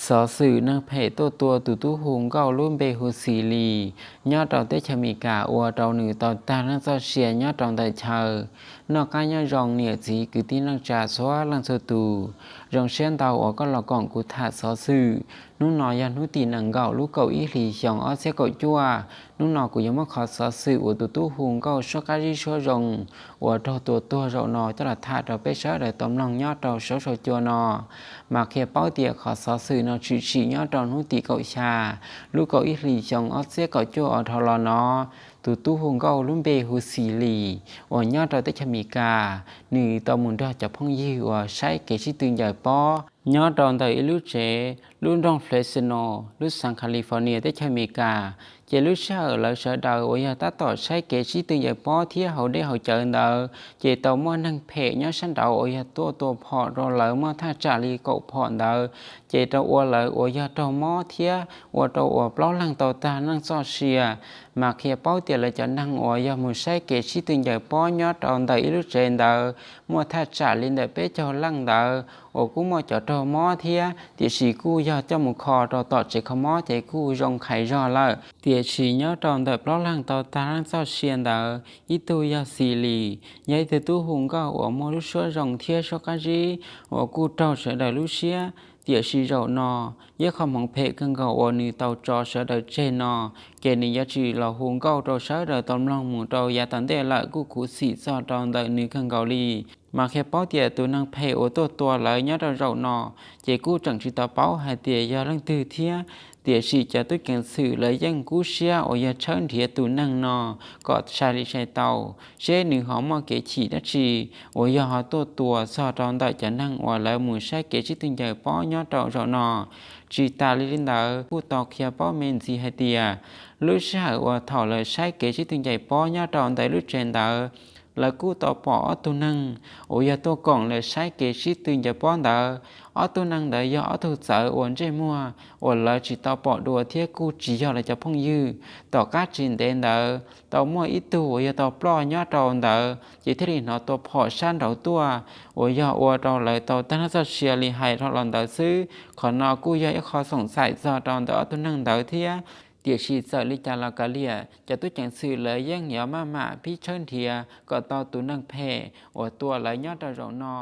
Xov xwm neeg phem tuaj tua tus tub hu nkauj lub npe hu Xis Lis nyob rau teb chaws Amelikas ua rau nws tau tag leej txoj sia nyob rau ntawm chaw. Noj qab nyob zoo niam txiv kwv tij neej tsa txhua leej txhua tus, zoo siab ntau uas koj los koom kuv tham xov xwm. Hnub no yog hnub tim nees nkaum lub kaum ib hlis xyoo ob txhiab kaum cuaj. Hnub no kuv yuav muab qhov xov xwm uas tus tub hu nkauj suab qab zib suab zoo uas raug tua tuag zaum no coj los tham rau peb sawv daws tau mloog nyob rau saum huab saum cua no. Mas qhia paub tias qhov xov xwm no tshwm sim nyob rau hnub tim kaum xya lub kaum ib hlis xyoo ob txhiab kaum cuaj uas dhau los no. Tus tub hu nkauj lub npe hu Xis Lis uas nyob rau teb chaws Amelikas, nws tau mus nrog cov phooj ywg uas saib kev sib tw ncaws pob nyob rau ntawm ib lub tsev lub nroog Fresno, lub xeev California teb chaws Amelikas. Ces lub sij hawm lawv sawv daws uas yog tab tom saib kev sib tw ncaws pob thiab haus dej haus cawv ntawd, ces tau muaj neeg phem nyob sab nraud uas yog tuaj tua phom rau lawv muaj thaj tsam li kaum phom ntawd, ces rau ua lawv uas yog raug mob thiab ua rau uas plaub leeg tau tag leej txoj sia. Mas qhia paub tias lawv cov neeg uas yog mus saib kev sib tw ncaws pob nyob rau ntawm ib lub tsev ntawd muaj thaj tsam li ntawm peb caug leej ntawd uas kuj muaj cov raug mob thiab, tiam sis kuj yog coj mus kho rau tom tsev kho mob ces kuj zoo qhais zog lawm. Tiam sis nyob rau ntawm plaub leeg tau tag leej txoj sia ntawd, ib tug yog Xis Lis, yog ib tug tub hu nkauj uas muaj lub suab zoo thiab suab qab zib uas kuj raug sawv daws lub siab. Tiam sis zaum no, yog qhov hmoov phem kawg nkaus uas nws tau tso sawv daws tseg no, ces nws yuav tsis los hu nkauj rau sawv daws tau mloog mus rau yav tom ntej lawm, kuj khuv xim txog rau ntawm nws kawg nkaus li. Mas qhia paub tias tus neeg phem uas tuaj tua lawv nyob rau zaum no, ces kuj tseem tsis tau paub hais tias yog leej twg thiab. Tiam sis cov tub ceev xwm lawv yeej kub siab uas yog tshawb nrhiav tus neeg no kom sai li sai tau, seb nws ho muaj kev chim dab tsi uas yog ho tuaj tua txog rau ntawm cov neeg uas lawv mus saib kev sib tw ncaws pob nyob rau zaum no. Tsis tas li li ntawd, kuj tau qhia paub me ntsis hais tias lub sij hawm uas thaum lawv saib kev sib tw ncaws pob nyob rau ntawm lub tsev ntawd, lawv kuj tau pom ob tug neeg uas yog tuaj koom lawv saib kev sib tw ncaws pob ntawd. Ob tug neeg ntawd yog ob tug txawv uas ntsej muag uas lawv tsis tau pom dua thiab kuj tsis yog lawv cov phooj ywg. Tom qab tsis ntev ntawd tau muaj ib tug uas yog tau ploj nyob rau ntawd, ces thiaj li hnov tua phom sab nraud tuaj, uas yog ua rau lawv tau tag nrho txoj sia li hais dhau los ntawd xwb. Qhov no kuj yog ib qho xoom xaim txog rau ntawm ob tug neeg ntawd thiab. Tiam sis txawm li cas los kav liam, cov tub ceev xwm lawv yeej yuav maj mam pib tshawb nrhiav kom tau tus neeg phem uas tua lawv nyob rau zaum no.